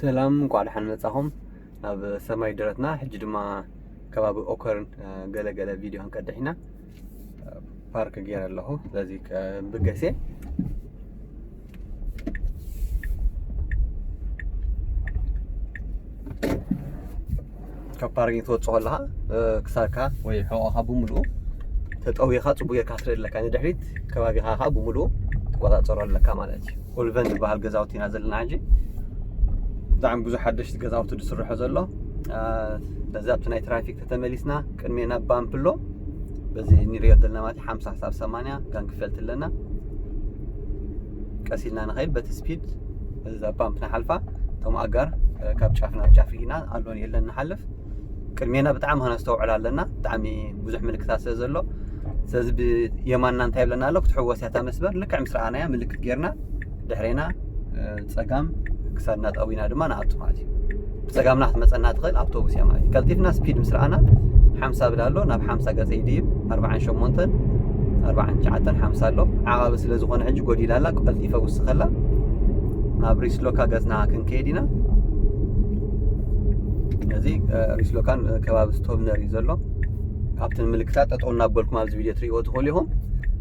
ሰላም፣ እንኳዕ ደሓን መጻኹም ናብ ሰማይ ደረትና። ሕጂ ድማ ከባቢ ኦከርን፣ እ፣ ገለ ገለ ቪድዮ ክንቀድሕ ኢና። እ፣ ፓርክ ገይረ ኣለኹ። ስለዚ ከ-፣ ብገሴ ካብ ፓርኪንግ ትወጽእ ከለኻ፣ እ፣ ክሳድካ ወይ ሕቖኻ ብምሉኡ ተጠዊኻ ጽቡቅ ጌርካ ትርኢ ኣለካ። ንድሕሪት ከባቢኻ ከዓ ብምሉኡ ትቆጻጸሮ ኣለካ ማለት እዩ። ኦልቨን ዝበሃል ገዛውቲ ኢና ዘለና ሕጂ። ብጣዕሚ ብዙሕ ሓደሽቲ ገዛውቲ ዝስርሖ ዘሎ። እ፣ ስለዚ ኣብቲ ናይ ትራፊክ ተተመሊስና ቅድሜና ባምፕ ኣሎ። በዚ ንሪኦ ዘለና ማለት ሓምሳ ክሳብ ሰማንያ ጋን ክፈልቲ ኣለና። ቀስ ኢልና ንኸይድ በቲ ስፒድ እዛ ባምፕ ንሓልፋ። እቶም ኣጋር፣ እ፣ ካብ ጫፍ ናብ ጫፍ ርኢና ኣሎን የለን ንሓልፍ። ቅድሜና ብጣዕሚ ከነስተውዕል ኣለና። ብጣዕሚ ብዙሕ ምልክታት ስለ ዘሎ፣ ስለዚ ብየማንና እንታይ ይብለና ኣሎ? ክትሕወስ እያ እታ መስመር። ልክዕ ምስ ረኣናያ ምልክት ጌርና ድሕሬና፣ እ፣ ጸጋም ክሳድና ጠዊና ድማ ንኣቱ ማለት እዩ። ብጸጋምና ክትመጸና ትኽእል ኣውቶቡስ እያ ማለት እዩ። ቀልጢፍና ስፒድ ምስ ረኣና ሓምሳ ብላ ኣሎ፣ ናብ ሓምሳ ገጸ ይድይብ፣ ኣርባዓን ሸሞንተን፣ ኣርባዓን ትሽዓተን፣ ሓምሳ ኣሎ። ዓቓቢ ስለ ዝኾነ ሕጂ ጎዲላ ኣላ፣ ቀልጢፈ ውስኸላ። ናብ ሪስሎካ ገጽና ክንከይድ ኢና። እዚ፣ እ፣ ሪስሎካን፣ እ፣ ከባቢ ስቶቭነር እዩ ዘሎ። ካብቲ ምልክታት ጠጠው እናበልኩም ኣብዚ ቪድዮ ትርእይዎ ትኽእሉ ኢኹም።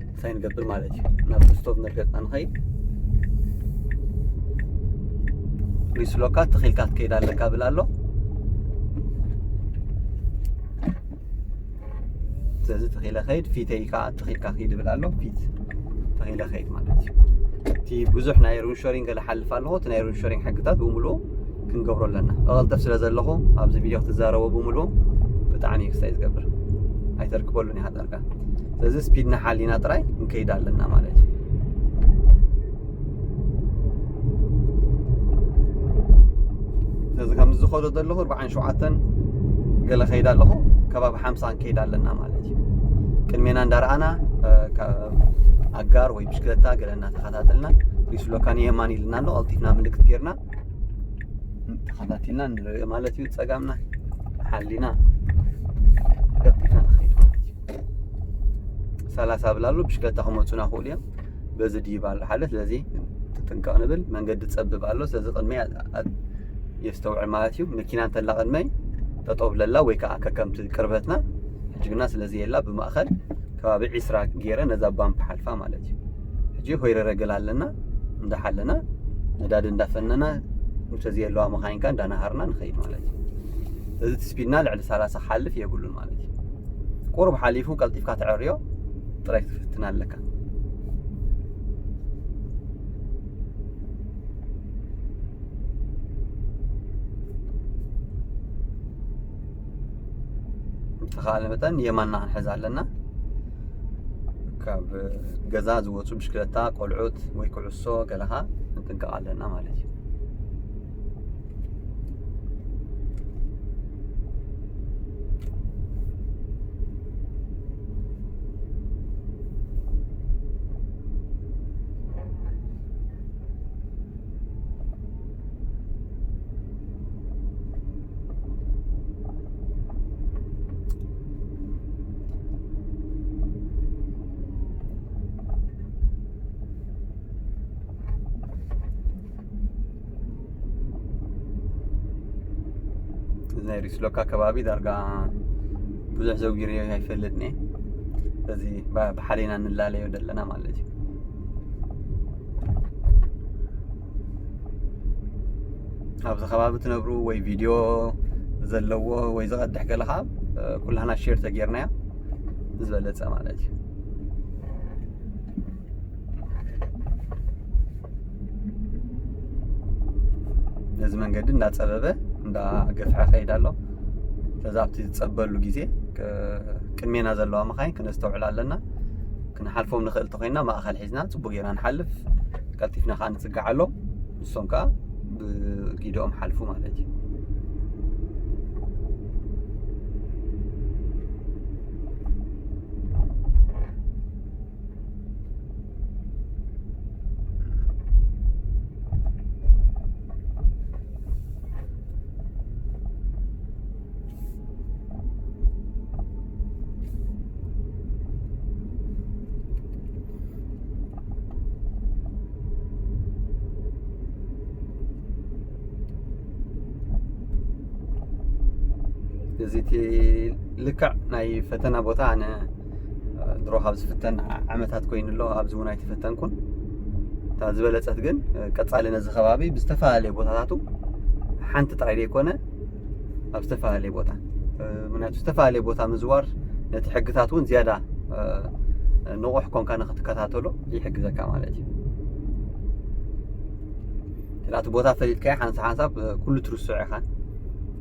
እንታይ ንገብር ማለት እዩ? ናብ ስቶቭነር ገጽና ንኸይድ። ሪስሎካ ትኺልካ ትከይድ ኣለካ ብል ኣሎ። ስለዚ ተኺለ ኸይድ፣ ፊተይ ከዓ ተኺልካ ኺድ ይብል ኣሎ። ፊት ተኺለ ኸይድ ማለት እዩ። እቲ ብዙሕ ናይ ሩን ሾሪንግ ገለ ሓልፍ ኣለኹ። እቲ ናይ ሩን ሾሪንግ ሕግታት ብምሉኡ ክንገብሮ ኣለና። እቐልጥፍ ስለ ዘለኹ ኣብዚ ቪድዮ ክትዛረቦ ብምሉኡ ብጣዕሚ ክሳይ ዝገብር። ኣይተርክበሉን ኢኻ ዳርጋ። ስለዚ ስፒድና ሓሊና ጥራይ ክንከይድ ኣለና ማለት እዩ። ስለዚ ከምዚ ዝኸዶ ዘለኹ ኣርባዓን ሸውዓተን ገለ ከይድ ኣለኹ፣ ከባቢ ሓምሳ ክንከይድ ኣለና ማለት እዩ። ቅድሜና እንዳረኣና፣ እ፣ ካብ ኣጋር ወይ ብሽክለታ ገለ እናተኸታተልና፣ ሪስሎካ ንየማን ኢልና ኣሎ፣ ቀልጢፍና ምልክት ጌርና ተኸታቲልና ንርኢ ማለት እዩ። ጸጋምና ሓሊና ቀልጢፍና ንኸይድ ማለት እዩ። ሰላሳ ብላ ኣሎ፣ ብሽክለታ ክመጹና ክእሉ እዮም። በዚ ድይብ ኣሎ ሓደ፣ ስለዚ ጥንቃቕ ንብል። መንገዲ ጸብብ ኣሎ፣ ስለዚ ቅድመይ ኣ-፣ ኣ-፣ የስተውዕል ማለት እዩ። መኪና እንተላ ቅድመይ ጠጠው ብለላ ወይ ከዓ ከከምቲ ቅርበትና፣ ሕጂ ግና ስለዚ የላ፣ ብማእኸል ከባቢ ዒስራ ገይረ ነዛ ባምፕ ሓልፋ ማለት እዩ። ሕጂ ሆይረረ ገላ ኣለና፣ እንዳሓለና፣ ነዳዲ እንዳፈነና፣ እንተዘየለዋ መኻይንካ እንዳነሃርና ንኸይድ ማለት እዩ። እዚ እቲ ስፒድና ልዕሊ ሰላሳ ክሓልፍ የብሉን ማለት እዩ። ቁሩብ ሓሊፉ ቀልጢፍካ ተዐርዮ ጥራይ ክትፍትን ኣለካ። ብተኻእለ መጠን የማንና ክንሕዝ ኣለና። ካብ ገዛ ዝወፁ ብሽክለታ፣ ቆልዑት ወይ ኩዕሶ ገለኻ ክንጥንቀቕ ኣለና ማለት እዩ። እዚ ናይ ሪስሎካ ከባቢ ዳርጋ ብዙሕ ዘውጊረዮ ኣይፈልጥን እየ። ስለዚ ባ-፣ ብሓደ ኢና ንላለዮ ዘለና ማለት እዩ። ኣብዚ ከባቢ ትነብሩ ወይ ቪድዮ ዘለዎ ወይ ዝቐድሕ ገለ ከዓ፣ እ፣ ኩላህና ሼር ተጌርናዮ ዝበለጸ ማለት እዩ። ነዚ መንገዲ እንዳጸበበ እንዳገፍሐ ከይድ ኣሎ። ስለዚ ኣብቲ ዝጸበሉ ግዜ ቅ-፣ ቅድሜና ዘለዋ መኻይን ክነስተውዕል ኣለና። ክንሓልፎም ንኽእል ተኾይንና ማእኸል ሒዝና ጽቡቅ ጌርና ንሓልፍ። ቀልጢፍና ከዓ ንጽጋዕ ኣሎ። ንሶም ከዓ ብጊደኦም ሓልፉ ማለት እዩ። እዚ እቲ ልክዕ ናይ ፈተና ቦታ ኣነ ድሮ ካብ ዝፍተን ዓመታት ኮይኑ ኣሎ። ኣብዚ እውን ኣይተፈተንኩን። እታ ዝበለጸት ግን ቀጻሊ ነዚ ከባቢ ብዝተፈላለየ ቦታታቱ ሓንቲ ጥራይ ዘይኮነ ኣብ ዝተፈላለየ ቦታ፣ ምክንያቱ ዝተፈላለየ ቦታ ምዝዋር ነቲ ሕግታት እውን ዝያዳ ንቑሕ ኮንካ ንክትከታተሎ ይሕግዘካ ማለት እዩ። እቲ ቦታ ፈሊጥካዮ ሓንሳብ ሓንሳብ ኩሉ ትርስዖ ኢኻ፣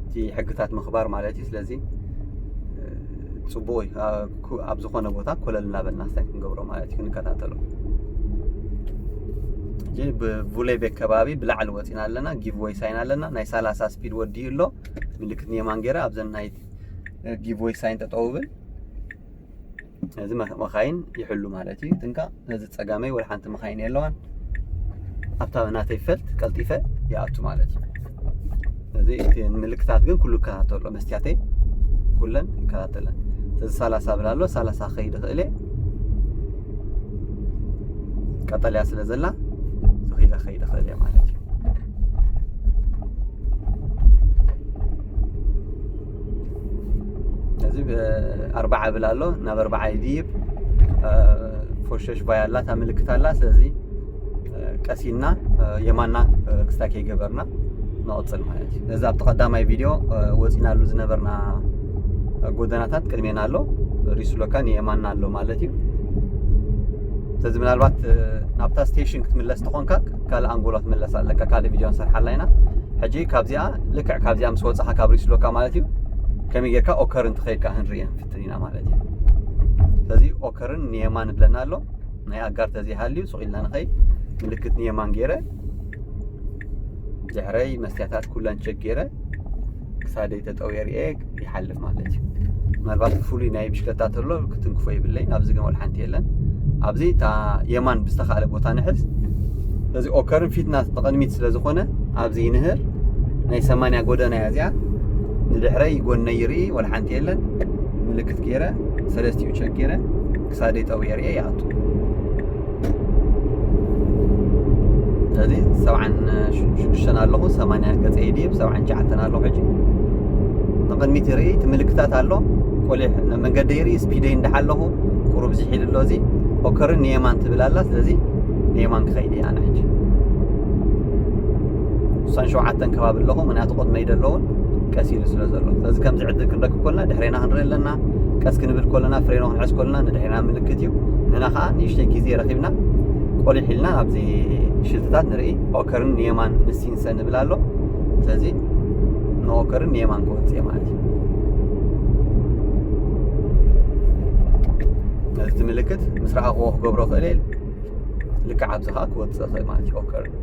እቲ ሕግታት ምኽባር ማለት እዩ። ስለዚ ጽቡቕ እዩ። ኣብ ዝኾነ ቦታ ኮለል እናበልና ስታይ ክንገብሮ ማለት እዩ፣ ክንከታተሎ። ብቡሌቤክ ከባቢ ብላዕሊ ወፂና ኣለና። ጊቭወይ ሳይን ኣለና። ናይ ሰላሳ ስፒድ ወዲኡ ኣሎ። ምልክት ንየማን ገይረ ኣብዘን ናይ ጊቭወይ ሳይን ጠጠው ብል። እዚ መ- መኻይን ይሕሉ ማለት እዩ። ጥንቃ ነዚ ጸጋመይ ወላ ሓንቲ መኻይን የለዋን። ኣብታ ናተይ ፈልት ቀልጢፈ ይኣቱ ማለት እዩ። እዚ እቲ ምልክታት ግን ኩሉ እከታተሎ፣ መስትያተይ ኩለን ይከታተለን። እዚ ሰላሳ ብላ ኣሎ፣ ሰላሳ ከይድ ክእል እየ። ቀጠልያ ስለ ዘላ ዝኽኢለ ከይድ ክእል እየ ማለት እዩ። እዚ ኣርባዓ ብል ኣሎ፣ ናብ ኣርባዓ ይድይብ። ፎሸሽ ባይ ኣላ፣ እታ ምልክት ኣላ። ስለዚ ቀሲና የማና ክስታይ ከይገበርና ንቕፅል ማለት እዩ። ነዚ ኣብቲ ቀዳማይ ቪድዮ ወፂናሉ ዝነበርና ጎደናታት ቅድሜና ኣሎ፣ ሪስሎካ ንየማና ኣሎ ማለት እዩ። ስለዚ ምናልባት ናብታ ስቴሽን ክትምለስ ተኾንካ ካልእ ኣንጎሎ ክትምለስ ኣለካ፣ ካልእ ቪድዮ ንሰርሓላ ኢና። ሕጂ ካብዚኣ ልክዕ ካብዚኣ ምስ ወፃኻ ካብ ሪስሎካ ማለት እዩ ከመይ ጌርካ ኦከርን ትኸይድካ ክንርኢ ንፍትን ኢና ማለት እዩ። ስለዚ ኦከርን ንየማን ብለና ኣሎ። ናይ ኣጋር ተዘይሃልዩ ሱቕ ኢልና ንኸይድ ምልክት ንየማን ገይረ ድሕረይ መስትያታት ኩለን ቸክ ገይረ ክሳደይ ተጠውየ ርኤ ይሓልፍ ማለት እዩ። ምናልባት ፍሉይ ናይ ብሽክለታ ተሎ ክትንክፎ ይብለይ። ኣብዚ ግን ወላ ሓንቲ የለን። ኣብዚ እታ የማን ብዝተኻእለ ቦታ ንሕዝ። ስለዚ ኦከርን ፊትና ንቕድሚት ስለ ዝኾነ ኣብዚ ይንህር። ናይ ሰማንያ ጎደና እያ እዚኣ። ንድሕረይ ጎነይ ይርኢ ወላ ሓንቲ የለን። ምልክት ገይረ ሰለስቲኡ ቸክ ገይረ ክሳደይ ጠውየ ርኤ ይኣቱ። ስለዚ ሰብዓን ሽዱሽተን ኣለኹ፣ ሰማንያ ገፀ ይድይብ፣ ሰብዓን ትሽዓተን ኣለኹ። ሕጂ ንቕድሚት ይርኢ፣ እቲ ምልክታት ኣሎ፣ ቆሊሕ መንገዲ ይርኢ፣ ስፒደይ እንዳሓለኹ ቁሩብ ዝሒል ኣሎ። እዚ ኦከርን ንየማን ትብል ኣላ። ስለዚ ንየማን ክኸይድ እየ ኣነ ሕጂ። ሱሳን ሸውዓተን ከባቢ ኣለኹ፣ ምክንያቱ ቅድመይ ዘለውን ቀስ ኢሉ ስለ ዘሎ። ስለዚ ከምዚ ዕድል ክንረክብ ከለና ድሕሬና ክንርኢ ኣለና። ቀስ ክንብል ከለና፣ ፍሬኖ ክንሕዝ ከለና ንድሕሬና ምልክት እዩ። ንሕና ከዓ ንእሽተይ ግዜ ረኺብና ቆሊሕ ኢልና ናብዚ ሽልትታት ንርኢ። ኦከርን ንየማን ምስ ሲንሰ ንብል ኣሎ። ስለዚ ንኦከርን ንየማን ክወፅእ እየ ማለት እዩ። ነዚ ምልክት ምስ ረኣኽዎ ክገብሮ ክእል እየ። ልክዕ ኣብዚ ከዓ ክወፅእ ክእል ማለት እዩ ኦከርን።